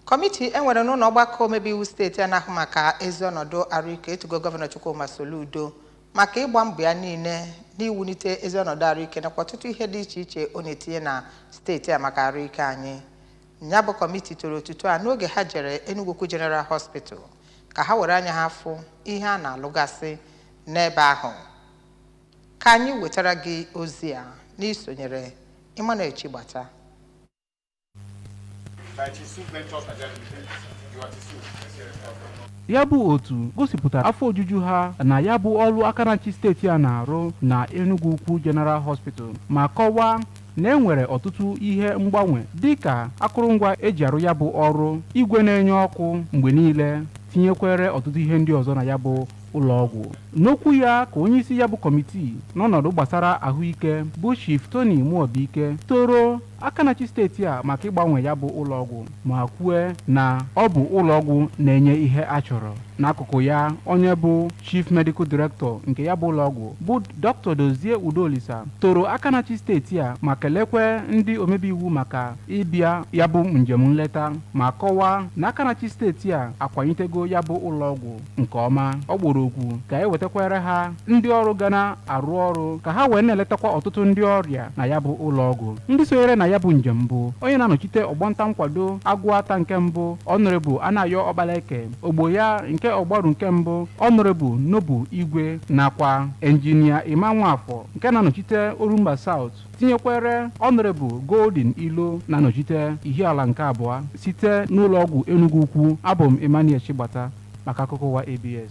Kọmiti e nwere n'ụlọ ọgbakọ omebe iwu steeti a na-ahụ maka ezi ọnọdụ arụike etugo Gọvanọ Chukwuma Soludo maka ịgba mbọ ya niile n'iwulite ezi ọnọdụ arụike nakwa ọtụtụ ihe dị iche iche ọ na-etinye na steeti a maka arụike anyị. Ya bụ kọmiti toro otuto a n'oge ha jere Enugu Ukwu General Hospital ka ha were anya ha fụ ihe a na-alụgasị n'ebe ahụ. Ka anyị wetara gị ozi a n'isonyere Emmanuel Chigbata. By Chisu Ventures Nigeria Limited. You are Chisu. Ya bụ otu gosipụtara afọ ojuju ha na ya bụ ọrụ aka na-achị steeti a na-arụ na Enugu Ukwu General Hospital, ma kọwaa na e nwere ọtụtụ ihe mgbanwe, dịka akụrụngwa eji arụ ya bụ ọrụ, igwe na-enye ọkụ mgbe niile, tinyekwere ọtụtụ ihe ndị ọzọ na ya bụ ụlọọgwụ. N'okwu ya, ka onyeisi ya bụ kọmitii n'ọnọdụ gbasara ahụike, bụ Chief Tony Muobike, toro aka na-achị steeti a maka ịgbanwe ya bụ ụlọọgwụ, ma kwue na ọ bụ ụlọọgwụ na-enye ihe a chọrọ. N'akụkụ ya, onye bụ Chief Medical Director nke ya bụ ụlọọgwụ, bụ Dr. Dozie Udolisa, toro aka na-achị steeti a ma kelekwe ndị omebe iwu maka ịbịa ya bụ njem nleta, ma kọwaa na aka na-achị steeti a akwanyitego ya bụ ụlọọgwụ nke ọma. Ọ kpọrọ okwu ka e wetakwara ha ndị ọrụ ga na-arụ ọrụ ka ha wee na-eletakwa ọtụtụ ndị ọrịa na ya bụ ụlọọgwụ. Ndị sonyere na ya bụ njem bụ onye na-anọchite ọgbọnta nkwado Agụata nke mbụ, Honourable Anayo Ọkpalaeke, ogbo ya nke Ọgbaru nke mbụ, Honourable Nobu Igwe, nakwa Engineer Emma Nwafọ nke na-anọchite Orumba South, tinyekwere Honourable Golden Ilo na-anọchite Ihiala nke abụọ. Site n'ụlọọgwụ Enugu Ukwu, abụ m Emmanuel Chigbata maka akụkọ ụwa ABS.